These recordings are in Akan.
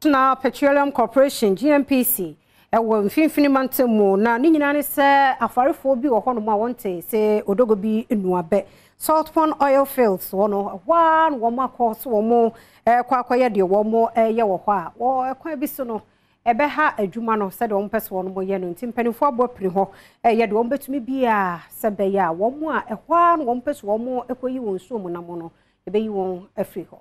National Petroleum Corporation, GNPC, wɔ Mfinfini Mantam mu, na ne nyinaa ne sɛ afarefoɔ bi wɔ hɔnom a wɔnte sɛ odogo bi nnuabɛ. Salt Pond Oil Fields wɔ no, ɛhɔ ara na wɔn akɔ so wɔn rekɔ akɔyɛ deɛ wɔreyɛ wɔ hɔ a, wɔ ɛkwan bi so no, ɛbɛha adwuma no sɛdeɛ wɔpɛ sɛ wɔn yɛ no. Nti mpanimfoɔ abɔ apini hɔ reyɛ deɛ wɔbɛtumi biara sɛ ɛbɛyɛ a wɔn a ɛhɔ ara na wɔpɛ sɛ wɔkɔyi wɔn nsuo mu nam no, yɛbɛyi wɔn afiri hɔ.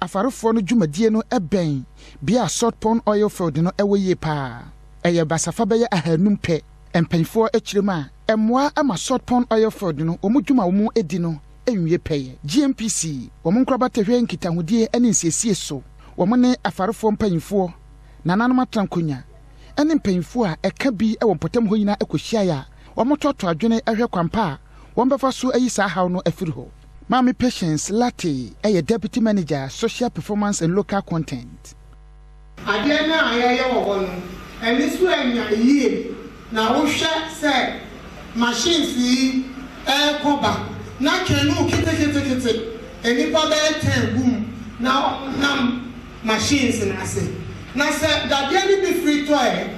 Afarefoɔ no dwumadie no bɛn bea a Salt Pond Oil Field no wɔ yie pa ara. Ɛyɛ basafa bɛyɛ ahanum pɛ. Mpanyinfoɔ kyerɛ mu a, ɛmmoa ma Salt Pond Oil Field no wɔn dwuma a wɔn di no nwie pɛyɛ. GNPC, wɔn nkorabata hwɛ nkitahodie ne nsiesie so. Wɔn ne afarefoɔ mpanyinfoɔ, nananom atenankonwa, ne mpanyinfoɔ a ɛka bi wɔ mpɔtam hɔ nyinaa kɔhyiaeɛ a wɔtoatoa adwene hwɛ kwan pa a wɔbɛfa so ayi saa haw no afiri hɔ. Maame Patience Lartey yɛ Deputy Manager, Social Performance and Local Content. Adeɛ no a yɛyɛ wɔ hɔ no, ani so anya yie na wohwɛ sɛ machines yi rekɔ ba na canoe keteketekete nnipa bɛyɛ ten gu mu na wɔnam machines no ase. Na sɛ dadeɛ no bi firi tɔ ɛ,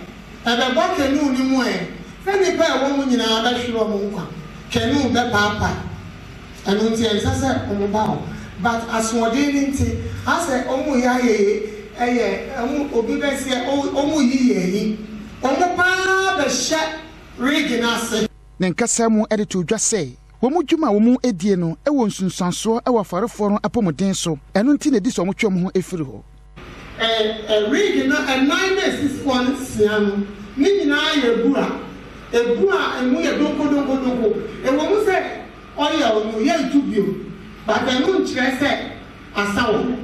ɛbɛbɔ canoe no mu ɛ, sɛ nnipa a ɛwɔ mu nyinaa bɛhwere wɔn nkwa, canoe bɛpaapae. Ɛno nti ɛnsɛ sɛ ɔmo ba hɔ but asoɔden no nti asɛ ɔmo yɛ ayɛye ɛyɛ ɔmo obi bɛseɛ ɔmo yi yɛn ani ɔmo paa bɛhyɛ rig no ase. Ne nkasa mu de too dwa sɛ, wɔn dwuma a wɔn die no wɔ nsunsuansoɔ wɔ afarefoɔ no apɔmuden so, ɛno nti na ɛdi sɛ wɔtwe wɔn ho firi hɔ. Ɛ rig no ɛnan no a esisi hɔ no sia no ne nyinaa yɛ abura, abura a emu yɛ donkodonkodonko. Ɛwɔ mu sɛ oil no yɛntu bio, but ɛno nkyerɛ sɛ asa wɔ hɔ.